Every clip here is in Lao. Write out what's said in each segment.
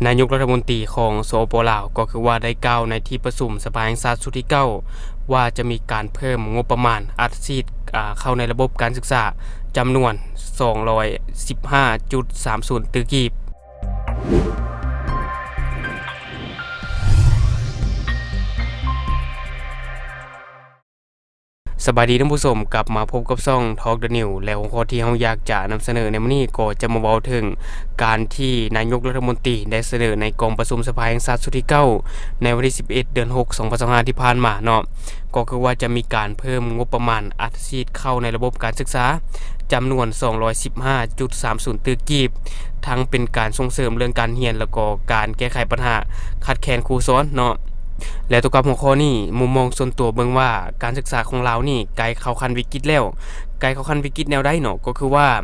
ນາຍົກລັດຖະມົນຕີຂອງ ສປປ ລາວ ກໍຄືວ່າໄດ້ກ່າວໃນທີ່ປະຊຸມສະພາແຫ່ງຊາດຊຸດທີເກົ້າ ວ່າຈະມີການເພີ່ມງົບປະມານອັດສີດ ອາ ເຂົ້າໃນລະບົບການສຶກສາຈຳນວນສອງຮ້ອຍສິບຫ້າຈຸດສາມສູນຕື້ກີບ. ສະບາຍດີທ່ານຜູ້ຊົມ, ກັບມາພົບກັບຊ່ອງ Talk the News ແລະ ຫົວຂໍ້ທີ່ເຮົາຢາກຈະນຳສະເໜີໃນມື້ນີ້ ກໍຈະມາເວົ້າເຖິງການທີ່ນາຍົກລັດຖະມົນຕີໄດ້ສະເໜີໃນກອງປະຊຸມສະພາແຫ່ງຊາດຊຸດທີເກົ້າ ໃນວັນທີສິບເອັດ ເດືອນຫົກ ສອງພັນຊາວຫ້າ ທີ່ຜ່ານມາເນາະ, ກໍຄືວ່າຈະມີການເພີ່ມງົບປະມານອັດ ສີດເຂົ້າໃນລະບົບການສຶກສາຈຳນວນສອງຮ້ອຍສິບຫ້າຈຸດສາມສູນຕື້ກີບ, ທັງເປັນການສົ່ງເສີມເລື່ອງການຮຽນ ແລ້ວກໍການແກ້ໄຂບັນຫາຂາດແຄນຄູສອນເນາະ. ແລະ ຕົວກັບຫົວຂໍ້ນີ້, ມຸມມອງສ່ວນຕົວເບິ່ງວ່າ ການສຶກສາຂອງລາວນີ້ໃກ້ເຂົ້າຂັ້ນວິກິດແລ້ວ. ໃກ້ເຂົ້າຂັ້ນວິກິດແນວໃດເນາະ? ກໍຄືວ່າ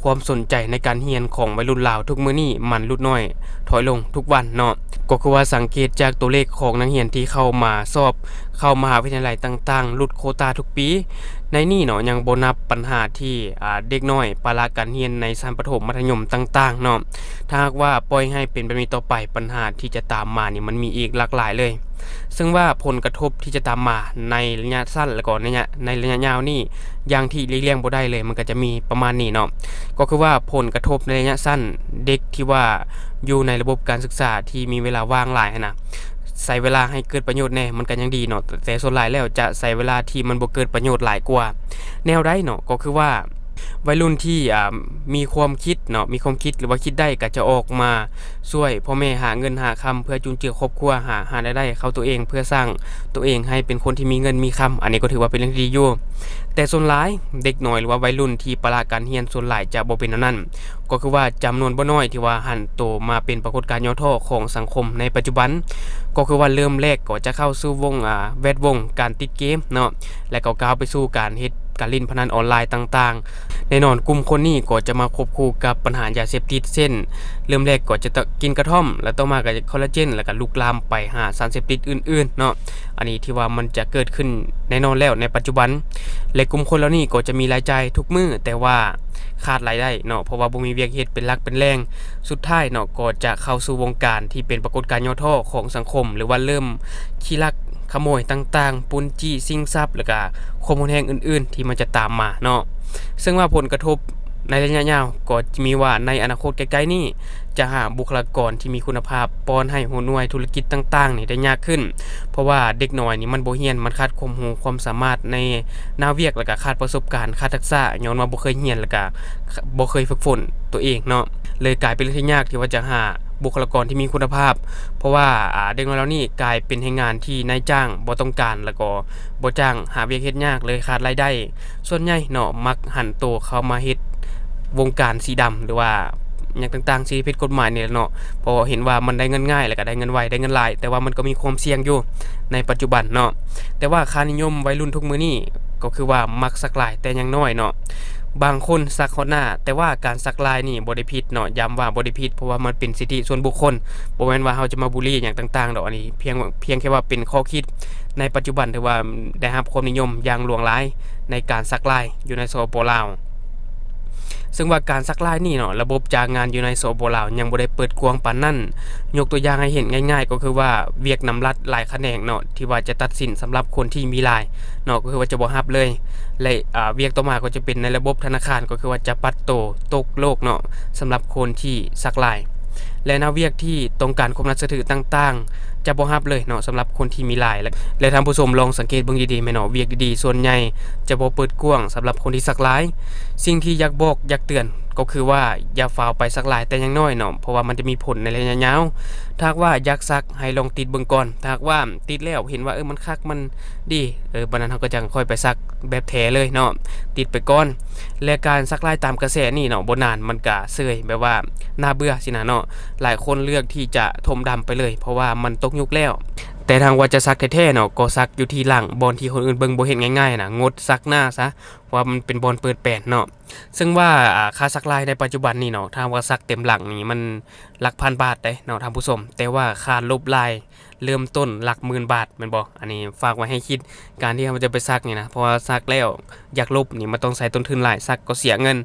ຄວາມສົນໃຈໃນການຮຽນຂອງໄວລຸ້ນລາວທຸກມື້ນີ້ມັນຫຼຸດນ້ອຍຖອຍລົງທຸກວັນເນາະ, ກໍຄືວ່າສັງເກດຈາກຕົວເລກຂອງນັກຮຽນທີ່ເຂົ້າມາສອບເຂົ້າມະຫາວິທະຍາໄລຕ່າງໆ ຫຼຸດໂຄຕາທຸກປີ. ໃນນີ້ເນາະ ຍັງບໍ່ນັບບັນຫາທີ່ ອາ ເດັກນ້ອຍປະລະການຮຽນໃນຊັ້ນປະຖົມ ມັດທະຍົມຕ່າງໆເນາະ. ຖ້າຫາກວ່າປ່ອຍໃຫ້ເປັນແບບນີ້ຕໍ່ໄປ, ບັນຫາທີ່ຈະຕາມມານີ້ມັນມີອີກຫຼາກຫຼາຍເລີຍ. ເຊິ່ງວ່າຜົນກະທົບທີ່ຈະຕາມມາໃນໄລຍະສັ້ນ ແລ້ວກໍໃນໄລຍະ ໃນໄລຍະຍາວນີ້ ຢ່າງທີ່ຫຼີກລ່ຽງບໍ່ໄດ້ເລີຍ, ມັນກໍຈະມີປະມານນີ້ເນາະ, ກໍຄືວ່າຜົນກະທົບໃນໄລຍະສັ້ນ, ເດັກທີ່ວ່າຢູ່ໃນລະບົບການສຶກສາທີ່ມີເວລາວ່າງຫຼາຍຫັ້ນນະ, ໃຊ້ເວລາໃຫ້ເກີດປະໂຫຍດແດ່ ມັນກໍຍັງດີເນາະ, ແຕ່ສ່ວນຫຼາຍແລ້ວຈະໃຊ້ເວລາທີ່ມັນບໍ່ເກີດປະໂຫຍດຫຼາຍກວ່າ. ແນວໃດເນາະ? ກໍຄືວ່າ ໄວລຸ້ນທີ່ ອາ ມີຄວາມຄິດເນາະ, ມີຄວາມຄິດ ຫຼືວ່າຄິດໄດ້ ກໍຈະອອກມາຊ່ວຍພໍ່ແມ່ຫາເງິນຫາຄຳ ເພື່ອຈຸນເຈືອຄອບຄົວ, ຫາ ຫາລາຍໄດ້ເຂົ້າຕົວເອງ ເພື່ອສ້າງຕົວເອງໃຫ້ເປັນຄົນທີ່ມີເງິນມີຄຳ. ອັນນີ້ກໍຖືວ່າເປັນເລື່ອງທີ່ດີຢູ່, ແຕ່ສ່ວນຫຼາຍເດັກນ້ອຍ ຫຼືວ່າໄວລຸ້ນທີ່ປະລະການຮຽນ ສ່ວນຫຼາຍຈະບໍ່ເປັນແນວນັ້ນ, ກໍຄືວ່າຈຳນວນບໍ່ນ້ອຍທີ່ວ່າຫັນໂຕມາເປັນປາກົດການຫຍໍ້ທໍ້ຂອງສັງຄົມໃນປັດຈຸບັນ. ກໍຄືວ່າເລີ່ມແລກກໍຈະເຂົ້າສູ່ວົງ ອາ ແວດວົງການຕິດເກມເນາະ, ແລະ ກໍກ້າວໄປສູ່ການເຮັດ ການຫຼິ້ນພະນັນອອນລາຍຕ່າງໆ. ແນ່ນອນ, ກຸ່ມຄົນນີ້ກໍຈະມາຄວບຄູ່ກັບບັນຫາຢາເສບຕິດ ເຊັ່ນ ເລີ່ມແລກກໍຈະ ຕະ ກິນກະທ່ອມ, ແລ້ວຕໍ່ມາກໍຄອລລາເຈນ, ແລ້ວກໍລຸກລາມໄປຫາສານເສບຕິດອື່ນໆເນາະ. ອັນນີ້ທີ່ວ່າມັນຈະເກີດຂຶ້ນແນ່ນອນແລ້ວໃນປັດຈຸບັນ, ແລະ ກຸ່ມຄົນເຫຼົ່ານີ້ກໍຈະມີລາຍຈ່າຍທຸກມື້, ແຕ່ວ່າຂາດລາຍໄດ້ເນາະ, ເພາະວ່າບໍ່ມີວຽກເຮັດເປັນຫຼັກເປັນແຫຼ່ງ. ສຸດທ້າຍເນາະ ກໍຈະເຂົ້າສູ່ວົງການທີ່ເປັນປາກົດການຫຍໍ້ທໍ້ຂອງສັງຄົມ, ຫຼືວ່າເລີ່ມຂີ້ລັກ ຂະໂມຍຕ່າງໆ, ປຸ້ນຈີ້ຊິງຊັບ ແລ້ວກະຄວາມຮຸນແຮງອື່ນໆທີ່ມັນຈະຕາມມາເນາະ. ເຊິ່ງວ່າຜົນກະທົບໃນໄລຍະຍາວກໍຈະມີວ່າ ໃນອະນາຄົດໃກ້ໆນີ້ ຈະຫາບຸກຄະລາກອນທີ່ມີຄຸນນະພາບປ້ອນໃຫ້ຫົວໜ່ວຍທຸລະກິດຕ່າງໆນີ້ໄດ້ຍາກຂຶ້ນ, ເພາະວ່າເດັກນ້ອຍນີ້ມັນບໍ່ຮຽນ, ມັນຂາດຄວາມຮູ້ຄວາມສາມາດໃນໜ້າວຽກ, ແລ້ວກະຂາດປະສົບການ, ຂາດທັກສະ, ຍ້ອນວ່າບໍ່ເຄີຍຮຽນ ແລ້ວກະບໍ່ເຄີຍຝຶກຝົນຕົວເອງເນາະ, ເລີຍກາຍເປັນເລື່ອງທີ່ຍາກທີ່ວ່າຈະຫາບຸກຄະລາກອນທີ່ມີຄຸນນະພາບ. ເພາະວ່າ ອາ ເດັກນ້ອຍເຫຼົ່ານີ້ກາຍເປັນແຮງງານທີ່ນາຍຈ້າງບໍ່ຕ້ອງການ, ແລ້ວກໍບໍ່ຈ້າງ, ຫາວຽກເຮັດຍາກ, ເລີຍຂາດລາຍໄດ້. ສ່ວນໃຫຍ່ເນາະ ມັກຫັນໂຕເຂົ້າມາເຮັດວົງການສີດຳ ຫຼືວ່າຫຍັງຕ່າງໆທີ່ຜິດກົດໝາຍນີ້ແຫຼະເນາະ, ເພາະເຫັນວ່າມັນໄດ້ເງິນງ່າຍ ແລ້ວກໍໄດ້ເງິນໄວ, ໄດ້ເງິນຫຼາຍ, ແຕ່ວ່າມັນກໍມີຄວາມສ່ຽງຢູ່ໃນປັດຈຸບັນເນາະ. ແຕ່ວ່າຄ່ານິຍົມໄວລຸ້ນທຸກມື້ນີ້ ກໍຄືວ່າມັກສັກລາຍແຕ່ຍັງນ້ອຍເນາະ, ບາງຄົນສັກຮອດໜ້າ. ແຕ່ວ່າການສັກລາຍນີ້ບໍ່ໄດ້ຜິດເນາະ, ຢ້ຳວ່າບໍ່ໄດ້ຜິດ, ເພາະວ່າມັນເປັນສິດທິສ່ວນບຸກຄົນ, ບໍ່ແມ່ນວ່າເຮົາຈະມາບູລີຫຍັງຕ່າງໆດອກ. ອັນນີ້ພຽງ ພຽງແຄ່ວ່າເປັນຂໍ້ຄິດໃນປັດຈຸບັນ ຖືວ່າໄດ້ຮັບຄວາມນິຍົມຢ່າງຫຼວງຫຼາຍໃນການສັກລາຍຢູ່ໃນ ສປປ ລາວ. ເຊິ່ງວ່າການສັກລາຍນີ້ເນາະ, ລະບົບຈ້າງງານຢູ່ໃນ ສປປ ລາວ ຍັງບໍ່ໄດ້ເປີດກວ້າງປານນັ້ນ. ຍົກຕົວຢ່າງໃຫ້ເຫັນງ່າຍໆ ກໍຄືວ່າວຽກນຳລັດຫຼາຍຂະແໜງເນາະ ທີ່ວ່າຈະຕັດສິນສຳລັບຄົນທີ່ມີລາຍເນາະ, ກໍຄືວ່າຈະບໍ່ຮັບເລີຍ. ແລະ ອາ ວຽກຕໍ່ມາກໍຈະເປັນໃນລະບົບທະນາຄານ, ກໍຄືວ່າຈະປັດໂຕຕົກໂລກເນາະ ສຳລັບຄົນທີ່ສັກລາຍ. ແລະ ແນວວຽກທີ່ຕ້ອງການຄວາມໜ້າເຊື່ອຖືຕ່າງໆ ຈະບໍ່ຮັບເລີຍເນາະ ສຳລັບຄົນທີ່ມີລາຍ. ແລະ ແລະ ທ່ານຜູ້ຊົມລອງສັງເກດເບິ່ງດີໆແມ່ນເນາະ, ວຽກດີໆສ່ວນໃຫຍ່ຈະບໍ່ເປີດກວ້າງສຳລັບຄົນທີ່ສັກລາຍ. ສິ່ງທີ່ຢາກບອກຢາກເຕືອນກໍຄືວ່າ ຢ່າຟ້າວໄປສັກລາຍແຕ່ຍັງນ້ອຍເນາະ, ເພາະວ່າມັນຈະມີຜົນໃນໄລຍະຍາວ. ຖ້າຫາກວ່າຢາກສັກ ໃຫ້ລອງຕິດເບິ່ງກ່ອນ, ຖ້າຫາກວ່າຕິດແລ້ວເຫັນວ່າ ເອີ ມັນຄັກ ມັນດີ, ເອີ ບັດນັ້ນເຮົາກໍຈັ່ງຄ່ອຍໄປສັກແບບແທ້ເລີຍເນາະ, ຕິດໄປກ່ອນ. ແລະ ການສັກລາຍຕາມກະແສນີ້ເນາະ, ບໍ່ນານມັນກະເຊີຍ, ແບບວ່າໜ້າເບື່ອຊີ້ນະເນາະ. ຫຼາຍຄົນເລືອກທີ່ຈະຖົມດຳໄປເລີຍ ເພາະວ່າມັນຕົກຍຸກແລ້ວ. ແຕ່ຖ້າຫາກວ່າຈະສັກແທ້ໆເນາະ, ກໍສັກຢູ່ທີ່ຫຼັງ ບ່ອນທີ່ຄົນອື່ນເບິ່ງບໍ່ເຫັນງ່າຍໆນະ, ງົດສັກໜ້າຊະ ເພາະວ່າມັນເປັນບ່ອນເປີດແປນເນາະ. ເຊິ່ງວ່າ ອາ ຄ່າສັກລາຍໃນປັດຈຸບັນນີ້ເນາະ, ຖ້າຫາກວ່າສັກເຕັມຫຼັງນີ້ ມັນຫຼັກພັນບາດເດ້ເນາະທ່ານຜູ້ຊົມ, ແຕ່ວ່າຄ່າລົບລາຍເລີ່ມຕົ້ນຫຼັກໝື່ນບາດແມ່ນບໍ່? ອັນນີ້ຝາກໄວ້ໃຫ້ຄິດ ການທີ່ເຮົາຈະໄປສັກນີ້ນະ, ເພາະວ່າສັກແລ້ວຢາກລົບນີ້ ມັນຕ້ອງໃຊ້ຕົ້ນທຶນຫຼາຍ, ສັກກໍເສຍເງິນ,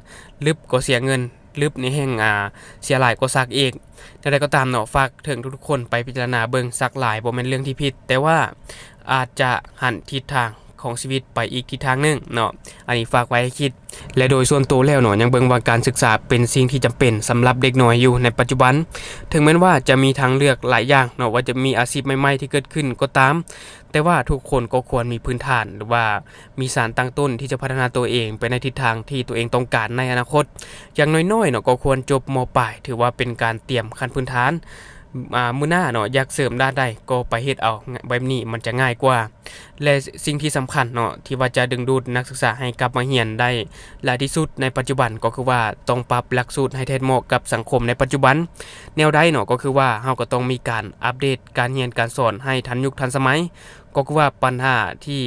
ລຶບກໍເສຍເງິນ, ລຶບນີ້ແຮ່ງ ອ່າ ເສຍຫຼາຍກວ່າສັກອີກ. ແນວໃດກໍຕາມເນາະ ຝາກເຖິງທຸກໆຄົນໄປພິຈາລະນາເບິ່ງ, ສັກຫຼາຍບໍ່ແມ່ນເລື່ອງທີ່ຜິດ, ແຕ່ວ່າອາດຈະຫັນທິດທາງຂອງຊີວິດໄປອີກທິດທາງໜຶ່ງເນາະ. ອັນນີ້ຝາກໄວ້ໃຫ້ຄິດ. ແລະ ໂດຍສ່ວນໂຕແລ້ວເນາະ ຍັງເບິ່ງວ່າການສຶກສາເປັນສິ່ງທີ່ຈຳເປັນສຳລັບເດັກນ້ອຍຢູ່ໃນປັດຈຸບັນ. ເຖິງແມ່ນວ່າຈະມີທາງເລືອກຫຼາຍຢ່າງເນາະ ວ່າຈະມີອາຊີບໃໝ່ໆທີ່ເກີດຂຶ້ນກໍຕາມ, ແຕ່ວ່າທຸກຄົນກໍຄວນມີພື້ນຖານ ຫຼືວ່າ ມີສານຕັ້ງຕົ້ນທີ່ຈະພັດທະນາຕົວເອງໄປໃນທິດທາງທີ່ຕົວເອງຕ້ອງການໃນອະນາຄົດ. ຢ່າງນ້ອຍໆເນາະ ກໍຄວນຈົບ ມ.ປາຍ ຖືວ່າເປັນການຕຽມຂັ້ນພື້ນຖານ. ອ່າ ມື້ໜ້າເນາະ ຢາກເສີມດ້ານໃດກໍໄປເຮັດເອົາ, ແບບນີ້ມັນຈະງ່າຍກວ່າ. ແລະ ສິ່ງທີ່ສຳຄັນເນາະ ທີ່ວ່າຈະດຶງດູດນັກສຶກສາໃຫ້ກັບມາຮຽນໄດ້ຫຼາຍທີ່ສຸດໃນປັດຈຸບັນ ກໍຄືວ່າຕ້ອງປັບຫຼັກສູດໃຫ້ແທດເໝາະກັບສັງຄົມໃນປັດຈຸບັນ. ແນວໃດເນາະ ກໍຄືວ່າເຮົາກໍຕ້ອງມີການອັບເດດການຮຽນການສອນໃຫ້ທັນຍຸກທັນສະໄໝ. ກໍຄືວ່າບັນຫາທີ່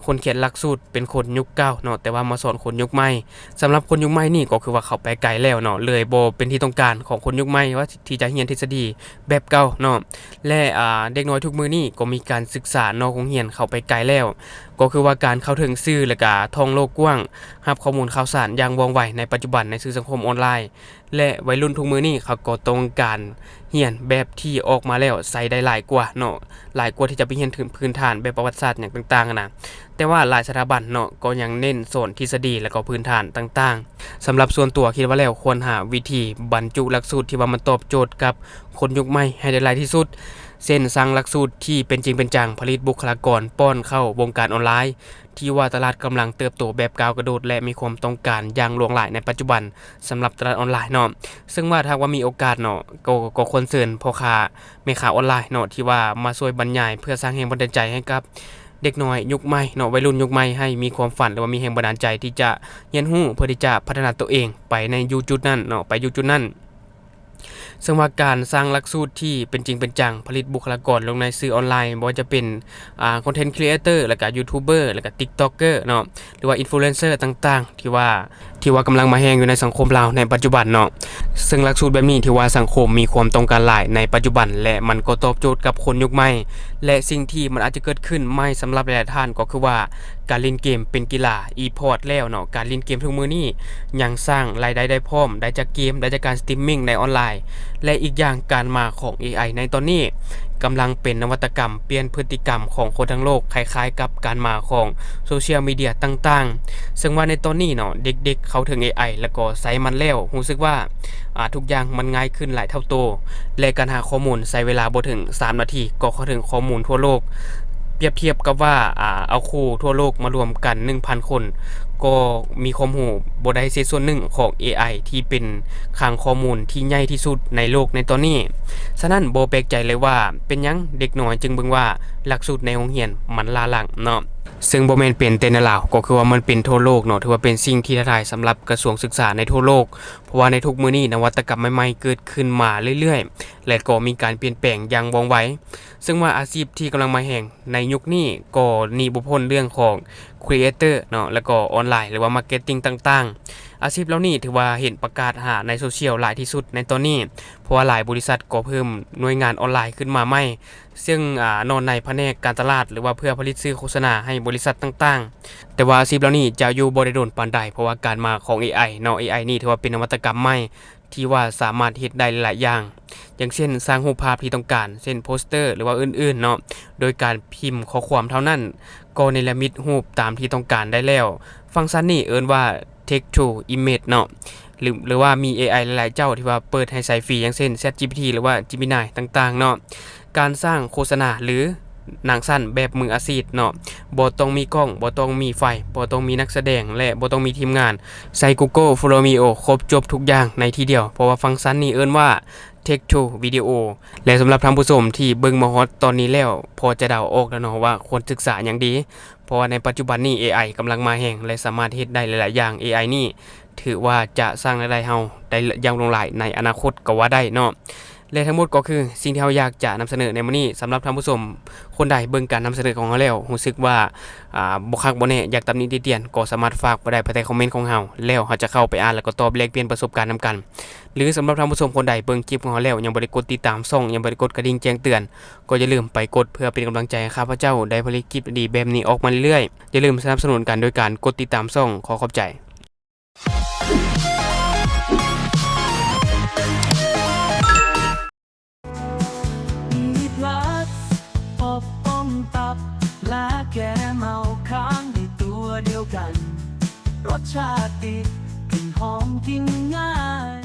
ຄົນຂຽນຫຼັກສູດເປັນຄົນຍຸກເກົ່າເນາະ ແຕ່ວ່າມາສອນຄົນຍຸກໃໝ່. ສຳລັບຄົນຍຸກໃໝ່ນີ້ກໍຄືວ່າເຂົາໄປໄກແລ້ວເນາະ ເລີຍບໍ່ເປັນທີ່ຕ້ອງການຂອງຄົນຍຸກໃໝ່ວ່າທີ່ຈະຮຽນທິດສະດີແບບເກົ່າເນາະ. ແລະ ອ່າ ເດັກນ້ອຍທຸກມື້ນີ້ກໍມີການສຶກສານອກໂຮງຮຽນເຂົ້າໄປໄກແລ້ວ ກໍຄືວ່າການເຂົ້າເຖິງສື່ ແລະ ກະທ່ອງໂລກກວ້າງ, ຮັບຂໍ້ມູນຂ່າວສານຢ່າງວ່ອງໄວໃນປັດຈຸບັນໃນສື່ສັງຄົມອອນລາຍ. ແລະ ໄວລຸ້ນທຸກມື້ນີ້ເຂົາກໍຕ້ອງການຮຽນແບບທີ່ອອກມາແລ້ວໃຊ້ໄດ້ຫຼາຍກວ່າເນາະ, ຫຼາຍກວ່າທີ່ຈະໄປຮຽນພື້ນຖານແບບປະຫວັດສາດຫຍັງຕ່າງໆຫັ້ນນະ. ແຕ່ວ່າຫຼາຍສະຖາບັນເນາະ ກໍຍັງເນັ້ນສອນທິດສະດີ ແລະ ກໍພື້ນຖານຕ່າງໆ. ສຳລັບສ່ວນຕົວຄິດວ່າແລ້ວ ຄວນຫາວິທີບັນຈຸຫຼັກສູດທີ່ວ່າມັນຕອບໂຈດກັບຄົນຍຸກໃໝ່ໃຫ້ໄດ້ຫຼາຍທີ່ສຸດ, ເຊັ່ນ ສ້າງຫຼັກສູດທີ່ເປັນຈິງເປັນຈັງ, ຜະລິດບຸກຄະລາກອນ, ປ້ອນເຂົ້າວົງການອອນລາຍ ທີ່ວ່າຕະຫຼາດກຳລັງເຕີບໂຕແບບກ້າວກະໂດດ ແລະ ມີຄວາມຕ້ອງການຢ່າງຫຼວງຫຼາຍໃນປັດຈຸບັນສຳລັບຕະຫຼາດອອນລາຍເນາະ. ເຊິ່ງວ່າຖ້າຫາກວ່າມີໂອກາດເນາະ ກໍ ກໍຄວນເຊີນພໍ່ຄ້າແມ່ຄ້າອອນລາຍເນາະ ທີ່ວ່າມາຊ່ວຍບັນຍາຍ ເພື່ອສ້າງແຮງບັນດານໃຈໃຫ້ກັບເດັກນ້ອຍຍຸກໃໝ່ເນາະ, ໄວລຸ້ນຍຸກໃໝ່ ໃຫ້ມີຄວາມຝັນ ຫຼືວ່າມີແຮງບັນດານໃຈທີ່ຈະຮຽນຮູ້ ເພື່ອທີ່ຈະພັດທະນາຕົວເອງໄປໃນຢູ່ຈຸດນັ້ນເນາະ, ໄປຢູ່ຈຸດນັ້ນ. ເຊິ່ງວ່າການສ້າງຫຼັກສູດທີ່ເປັນຈິງເປັນຈັງ, ຜະລິດບຸກຄະລາກອນລົງໃນສື່ອອນລາຍ, ບໍ່ວ່າຈະເປັນ ອ່າ ຄອນເທັນຄຣີເອເຕີ ແລ້ວກະຢູທູບເບີ ແລ້ວກະຕິກຕັອກເກີເນາະ ຫຼືວ່າອິນຟລູເອນເຊີຕ່າງໆ ທີ່ວ່າ ທີ່ວ່າກຳລັງມາແຮງຢູ່ໃນສັງຄົມລາວໃນປັດຈຸບັນເນາະ. ເຊິ່ງຫຼັກສູດແບບນີ້ຖືວ່າສັງຄົມມີຄວາມຕ້ອງການຫຼາຍໃນປັດຈຸບັນ ແລະ ມັນກໍຕອບໂຈດກັບຄົນຍຸກໃໝ່ ແລະ ສິ່ງທີ່ມັນອາດຈະເກີດຂຶ້ນໃໝ່ສຳລັບຫຼາຍໆທ່ານ ກໍຄືວ່າການຫຼິ້ນເກມເປັນກິລາອີພອດແລ້ວເນາະ. ການຫຼິ້ນເກມທຸກມື້ນີ້ຍັງສ້າງລາຍໄດ້ໄດ້ພ້ອມ, ໄດ້ຈາກເກມ, ໄດ້ຈາກການສະຕຣີມມິງໃນອອນລາຍ ແລະ ອີກຢ່າງການມາຂອງເອໄອໃນຕອນນີ້ກຳລັງເປັນນະວັດຕະກຳປ່ຽນພຶດຕິກຳຂອງຄົນທັງໂລກ ຄ້າຍໆກັບການມາຂອງໂຊຊຽວມີເດຍຕ່າງໆ. ເຊິ່ງວ່າໃນຕອນນີ້ເນາະ ເດັກໆເຂົ້າເຖິງເອໄອ ແລ້ວກໍໃຊ້ມັນແລ້ວ ຮູ້ສຶກວ່າ ອ່າ ທຸກຢ່າງມັນງ່າຍຂຶ້ນຫຼາຍເທົ່າໂຕ ແລະ ການຫາຂໍ້ມູນໃຊ້ເວລາບໍ່ເຖິງສາມນາທີ ກໍເຂົ້າເຖິງຂໍ້ມູນທົ່ວໂລກ. ປຽບທຽບກັບວ່າ ອ່າ ເອົາຄູທົ່ວໂລກມາລວມກັນໜຶ່ງພັນຄົນ ກໍມີຄວາມຮູ້ບໍ່ໄດ້ເສດສ່ວນໜຶ່ງຂອງເອໄອທີ່ເປັນຄລັງຂໍ້ມູນທີ່ໃຫຍ່ທີ່ສຸດໃນໂລກໃນຕອນນີ້. ສະນັ້ນບໍ່ແປກໃຈເລີຍວ່າເປັນຫຍັງເດັກນ້ອຍຈຶ່ງເບິ່ງວ່າຫຼັກສູດໃນໂຮງຮຽນມັນລ້າຫຼັງເນາະ. ເຊິ່ງບໍ່ແມ່ນເປັນແຕ່ໃນລາວ, ກໍຄືວ່າມັນເປັນທົ່ວໂລກເນາະ, ຖືວ່າເປັນສິ່ງທີ່ທ້າທາຍສຳລັບກະຊວງສຶກສາໃນທົ່ວໂລກ, ເພາະວ່າໃນທຸກມື້ນີ້ນະວັດຕະກຳໃໝ່ໆເກີດຂຶ້ນມາເລື້ອຍໆ ແລະ ກໍມີການປ່ຽນແປງຢ່າງວ່ອງໄວ. ເຊິ່ງວ່າອາຊີບທີ່ກຳລັງມາແຮງໃນຍຸກນີ້ກໍໜີບໍ່ພົ້ນເລື່ອງຂອງຄຣີເອເຕີເນາະ ແລ້ວກໍອອນລາຍ ຫຼືວ່າມາເກັດຕິງຕ່າງໆ. ອາຊີບເຫຼົ່ານີ້ຖືວ່າເຫັນປະກາດຫາໃນໂຊຊຽວຫຼາຍທີ່ສຸດໃນຕອນນີ້, ເພາະວ່າຫຼາຍບໍລິສັດກໍເພີ່ມໜ່ວຍງານອອນລາຍຂຶ້ນມາໃໝ່ ເຊິ່ງ ອາ ນອນໃນພະແນກການຕະຫຼາດ ຫຼືວ່າເພື່ອຜະລິດສື່ໂຄສະນາໃຫ້ບໍລິສັດຕ່າງໆ. ແຕ່ວ່າອາຊີບເຫຼົ່ານີ້ຈະຢູ່ບໍ່ໄດ້ດົນປານໃດ ເພາະວ່າການມາຂອງເອໄອເນາະ, ເອໄອນີ້ຖືວ່າເປັນນະວັດຕະກຳໃໝ່ ທີ່ວ່າສາມາດເຮັດໄດ້ຫຼາຍໆຢ່າງ ຢ່າງເຊັ່ນ ສ້າງຮູບພາບທີ່ຕ້ອງການ ເຊັ່ນ ໂປສເຕີ ຫຼືວ່າອື່ນໆເນາະ, ໂດຍການພິມຂໍ້ຄວາມເທົ່ານັ້ນ ກໍເນລະມິດຮູບຕາມທີ່ຕ້ອງການໄດ້ແລ້ວ. ຟັງຊັນນີ້ເອີ້ນວ່າ text to image ເນາະ ຫຼື ຫຼືວ່າມີເອໄອຫຼາຍໆເຈົ້າທີ່ວ່າເປີດໃຫ້ໃຊ້ຟຣີ ຢ່າງເຊັ່ນ ChatGPT ຫຼືວ່າ Gemini ຕ່າງໆເນາະ. ການສ້າງໂຄສະນາ ຫຼື ໜັງສັ້ນແບບມືອາຊີບເນາະ, ບໍ່ຕ້ອງມີກ້ອງ, ບໍ່ຕ້ອງມີໄຟ, ບໍ່ຕ້ອງມີນັກສະແດງ ແລະ ບໍ່ຕ້ອງມີທີມງານ, ໃຊ້ Google Premiere ຄົບຈົບທຸກຢ່າງໃນທີ່ດຽວ, ເພາະວ່າຟັງຊັນນີ້ເອີ້ນວ່າ Text to Video. ແລະ ສຳລັບທ່ານຜູ້ຊົມທີ່ເບິ່ງມາຮອດຕອນນີ້ແລ້ວ ພໍຈະເດົາອອກແລ້ວເນາະວ່າຄວນສຶກສາຫຍັງດີ, ເພາະວ່າໃນປັດຈຸບັນນີ້ ເອໄອກຳລັງມາແຮງ ແລະ ສາມາດເຮັດໄດ້ຫຼາຍໆຢ່າງ. ເອໄອນີ້ຖືວ່າຈະສ້າງລາຍໄດ້ເຮົາໄດ້ຢ່າງຫຼວງຫຼາຍໃນອະນາຄົດກໍວ່າໄດ້ເນາະ. ແລະ ທັງໝົດກໍຄືສິ່ງທີ່ເຮົາຢາກຈະນຳສະເໜີໃນມື້ນີ້. ສຳລັບທ່ານຜູ້ຊົມຄົນໃດເບິ່ງການນຳສະເໜີຂອງເຮົາແລ້ວ ຮູ້ສຶກວ່າ ອ່າ ບໍ່ຄັກບໍ່ແນ່ ຢາກຕຳໜິຕິຕຽນ ກໍສາມາດຝາກໄວ້ໄດ້ພາຍໃຕ້ຄອມເມັນຂອງເຮົາ ແລ້ວເຮົາຈະເຂົ້າໄປອ່ານ ແລ້ວກໍຕອບແລກປ່ຽນປະສົບການນຳກັນ. ຫຼື ສຳລັບທ່ານຜູ້ຊົມຄົນໃດເບິ່ງຄລິບຂອງເຮົາແລ້ວ ຍັງບໍ່ໄດ້ກົດຕິດຕາມຊ່ອງ ຍັງບໍ່ໄດ້ກົດກະດິ່ງແຈ້ງເຕືອນ ກໍຢ່າລືມໄປກົດ ເພື່ອເປັນກຳລັງໃຈໃຫ້ຂ້າພະເຈົ້າໄດ້ຜະລິດຄລິບດີໆແບບນີ້ອອກມາເລື້ອຍໆ. ຢ່າລືມສະໜັບສະໜູນກັນໂດຍການກົດຕິດຕາມຊ່ອງ. ຂໍຂອບໃຈ. ທາງໃນຕົວດຽວກັນ ລົດຊາດຕິດ ກິ່ນຫອມ ກິນງ່າຍ